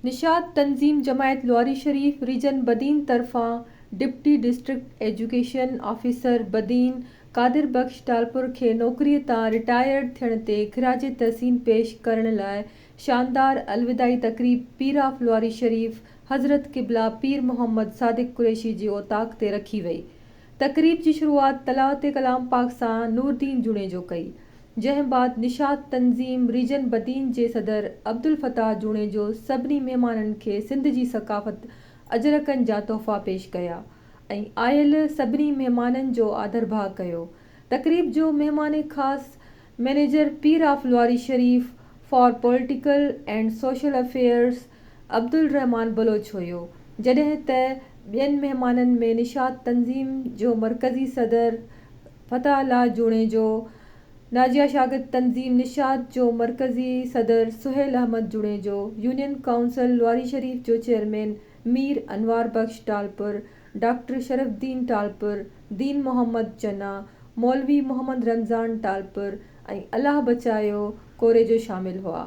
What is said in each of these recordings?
نشاط تنظيم جماعت لواري شريف ريجن بدين طرفان deputy district education officer Badin Qadir Bakhsh Talpur کي نوڪري تان رٽائرڊ ٿيڻ تي خراج تحسين پيش ڪرڻ لاء شاندار الوداعي تقريب پير آف لواري شريف حضرت قبله پير محمد صادق قريشي جي اوطاق تي رکي وئي تقريب جي شروعات تلاوت ڪلام پاڪ سان نوردين جوڻيجو ڪئي، جنهن بعد نشاط تنظيم ريجن بدين جي صدر عبدالفتاح جوڻيجو سڀني مهمانن کي سنڌ جي ثقافت اجرڪن جا تحفا پيش ڪيا ۽ آيل سڀني مهمانن جو آڌرڀاء ڪيو. تقريب جو مهمان خاص manager Pir of Lawari Sharif for political and social affairs Abdulrahman Baloch هيو، جڏهن ته ٻين مهمانن ۾ نشاط تنظيم جو مرڪزي صدر فتح الله جوڻيجو، ناجيه شاگرد تنظيم نشاط جو مرڪزي صدر سهيل احمد جوڻيجو، يونين ڪائونسل لواري شريف جو چيئرمين مير انوار بخش ٽالپر، ڊاڪٽر شرف الدين ٽالپر، دين محمد چنا، مولوي محمد رمضان ٽالپر ۽ الله بچايو ڪوريجو شامل هئا.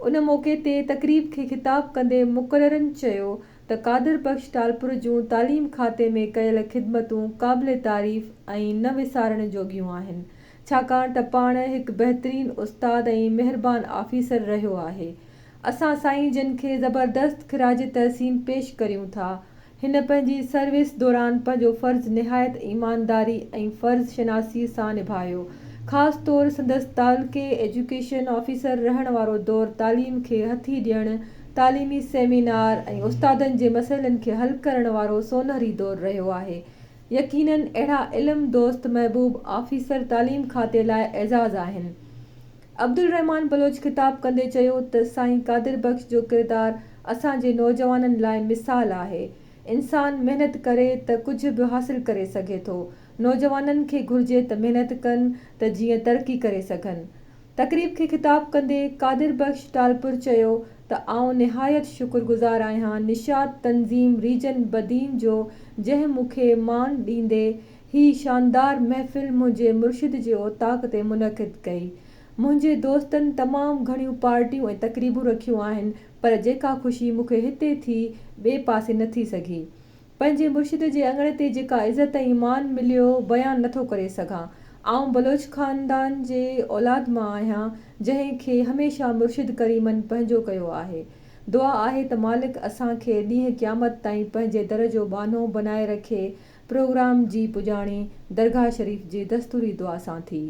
ان موقعي تي تقريب کي خطاب ڪندي مقررن چيو ته قادر بخش ٽالپر جون تعليم کاتي ۾ ڪيل خدمتون قابل تعريف ۽ نه وسارڻ جوڳيون آهن ڇاڪاڻ ته پاڻ هڪ بهترين استاد ۽ مهربان آفيسر رهيو آهي اسان سائين جن کي زبردست خراج تحسين پيش ڪريون ٿا. هن پنهنجي سروس دوران پنهنجو فرض نهايت ايمانداري ۽ فرض شناسي سان نڀايو. خاص طور سندس تعلقي ايجوڪيشن آفيسر رهڻ وارو دور تعليم کي هٿي ڏيڻ، تعليمي سيمينار ۽ استادن جي مسئلن کي حل ڪرڻ وارو سونهري دور رهيو آهي. يقينن اهڙا علم دوست محبوب آفيسر تعليم کاتي لاء اعزاز آهن. عبدالرحمان بلوچ خطاب ڪندي چيو ته سائين قادر بخش جو ڪردار اسان جي نوجوانن لاء مثال آهي، انسان محنت ڪري ته ڪجهه به حاصل ڪري سگهي ٿو، نوجوانن کي گهرجي ته محنت ڪن ته جيئن ترقي ڪري سگهن. تقريب کي خطاب ڪندي قادر بخش ٽالپر چيو ته آئون نهايت شڪر گذار آهيان نشاط تنظيم ريجن بدين جو جنهن مون کي مان ڏيندي هي شاندار محفل منهنجي مرشد جي اوطاق تي منعقد ڪئي. منهنجي دوستن تمام گهڻيون پارٽيون ۽ تقريبون رکيون آهن پر جيڪا خوشي مون کي هتي ٿي ٻئي پاسي نه ٿي سگهي. پنهنجي مرشد جي اڱڻ تي جيڪا عزت ۽ مان مليو بيان نه ٿو ڪري سگهان. آئون بلوچ خاندان جي اولاد مان آهيان جنهن کي هميشه مرشد ڪريمن پنهنجو ڪيو آهي. دعا آهي ته مالڪ اسان کي ڏينهن قيامت تائين پنهنجي در جو ٻانهو بنائي رکي پروگرام جي پڄاڻي درگاهه شريف جي دستوري دعا سان ٿي.